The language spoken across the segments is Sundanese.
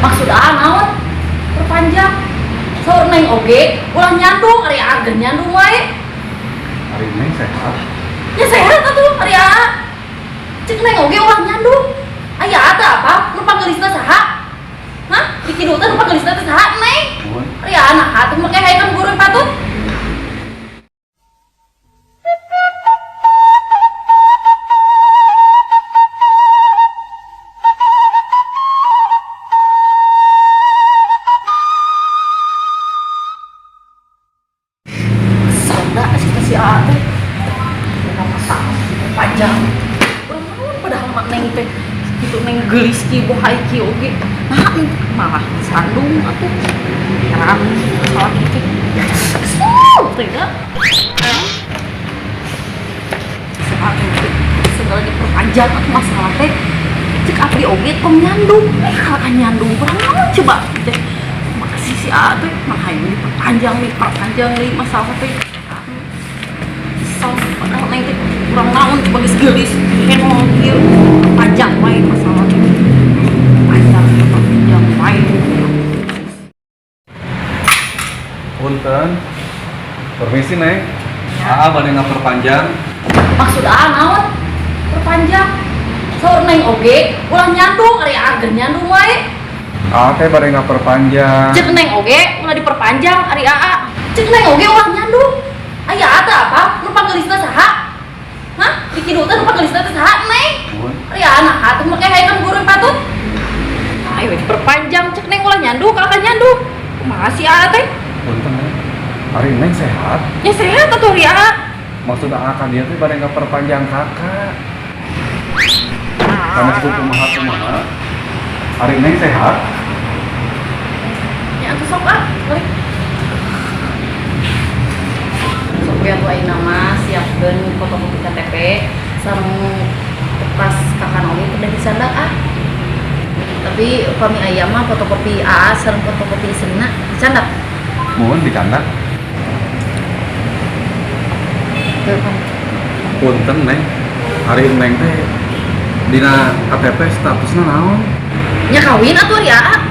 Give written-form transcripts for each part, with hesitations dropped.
Maksud aa naon? Perpanjang. Saur Neng oge, ulah nyandung ari aa ge nyandung wae. Ari Neng sehat. Ya sehat atuh ari aa. Cek Neng oge ulah nyandung. Aya aa teh apa? Nu panggelisna saha? Hah? Di kidul teh nu panggelisna teh saha Neng? Nuhun. Ari aa naha atuh make hayang guru patut? Sada sih si aa teh. Masalah panjang. Urang naon padahal mah Neng teh kitu Neng geulis kieu bohai kieu oge. Nah, malah sandung atuh. Heran salah kieu. Kesel teh da. Si aa teh segala diperpanjang atuh masalah teh. Cek abdi oge tong nyandung. Kalau nyandung kurang naon coba teh. Makasih si aa teh mah hayu diperpanjang deui masalah teh. Kesel padahal Neng teh kurang naon coba geus geulis kenol kieu panjang wae masalah teh. Panjang panjang wae. Punten. Permisi Neng. Aa bade ngaperpanjang. Maksud aa naon? Perpanjang. Saur Neng oge ulah nyandung ari aa ge nyandung wae. Aa teh bade ngaperpanjang. Cek Neng oge ulah diperpanjang ari aa. Cek Neng oge ulah nyandung. Aya aa teh apa? Nu panggelisna saha? Hah? Di kidul teh nu panggelisna teh saha Neng? Nuhun. Ari aa naha atuh make hayang guru patut? Ayo diperpanjang cek Neng ulah nyandung kalahkan nyandung. Kumaha si aa teh? Punten Neng. Ari Neng sehat. Ya sehat atuh ari aa. Maksud aa ka dieu teh bade ngaperpanjang kakak. Sanes ku kumaha kumaha. Ari Neng sehat. Ya atuh sok ah, balik. Sok we atuh ayeuna mah siapkeun fotokopi KTP sareng kertas kakak oge kudu disandak ah. Tapi upami aya mah fotokopi aa sareng fotokopi istrina dicandak. Mohon dicandak. Teu pan. Punten Neng. Ari Neng teh dina KTP statusna naon? Nya kawin atuh ari aa.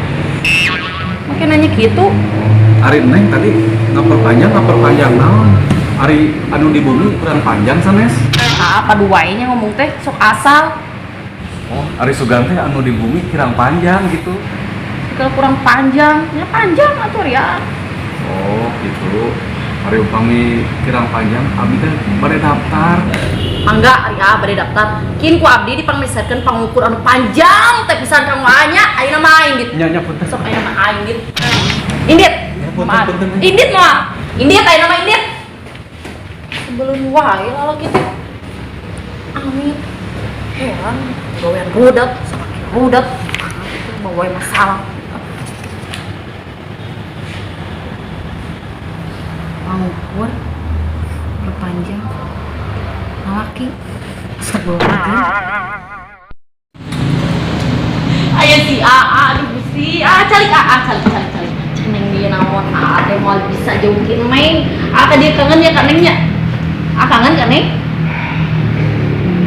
Make nanya kitu. Ari Neng tadi ngaperpanjang naon? Ari anu di bumi kurang panjang sanes? Aa padu wae nya ngomong teh sok asal. Oh, ari sugan teh anu di bumi kurang panjang gitu. Kalau kurang panjang, nya panjang atuh ari aa. Oh, gitu. Ari upami kirang panjang abdi teh bade daftar. Mangga ari aa bade daftar. Kin ku abdi dipangmeserkeun pangukur anu panjang teh pisan kang wae nya. Ayeuna mah indit. Nya nya punten. Sok ayeuna mah indit. Indit. Ya, punten, Maaf. punten. Indit mah. Indit ayeuna mah indit. Sebelum wae lalaki teh. Amit. Heran gawean rudet, salaki rudet. Bawa masalah. Pangukur perpanjang lalaki. Astagfirullahaladzim. Aya si AA aduh Gusti. Ah calik AA calik calik calik. Cek Neng dia naon AA teh moal bisa jauh ti Neng. AA ka dia kangen ya ka Neng nya. AA kangen ka Neng?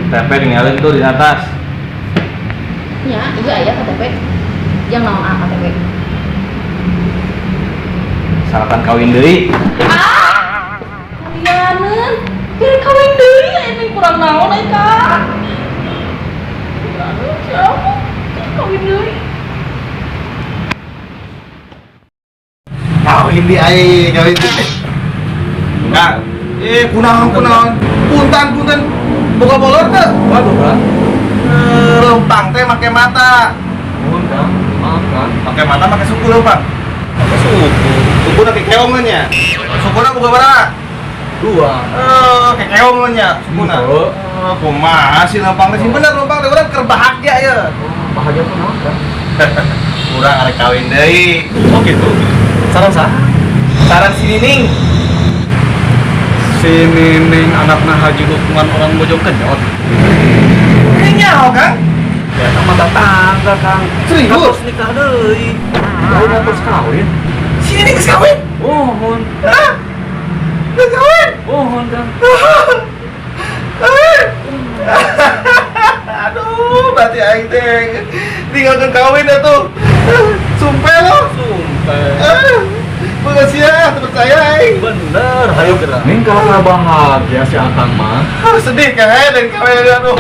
TP tinggalin tuh di atas. Ya, iya aya KTP. Yang naon AA KTP? Syaratan kawin deui. Ah! Kalianeun. Kira kawin deui aya Neng kurang naon euy Kak. Kurang siapa? Kawin deui. Kawin di aing, kawin di. Kang, kunaon kunaon. Punten punten. Boga bolor teu? Waduh, Kang. Lempang teh make mata. Mohon, Kang. Maaf, Kang. Make mata make suku lempang. Make suku. Sukuna kekeong nya. Sukuna boga berapa? Dua. Kekeong nya sukuna. Henteu. Kumaha sih lempang teh? Sing bener lempang teh urang keur bahagia ya. Oh, bahagia kunaon, Kang? Urang arek kawin deui. Oh, gitu. Saran saha? Saran si Nining. Si Nining anakna Haji Lukman orang Bojongkenyot. Ini nyaho, Kang? Ya sama tetangga, Kang. Serius? Terus nikah deui. Udah terus kawin. Si Nining geus kawin? Mohon. Hah? Geus kawin? Mohon, Kang. Kawin. Aduh, berarti aing teh tinggalkeun kawin atuh. Bener sia, teu percaya aing. Bener, hayu geura. Neng kalau bahagia si Akang mah. Harus sedih kan, dan kawe aduh.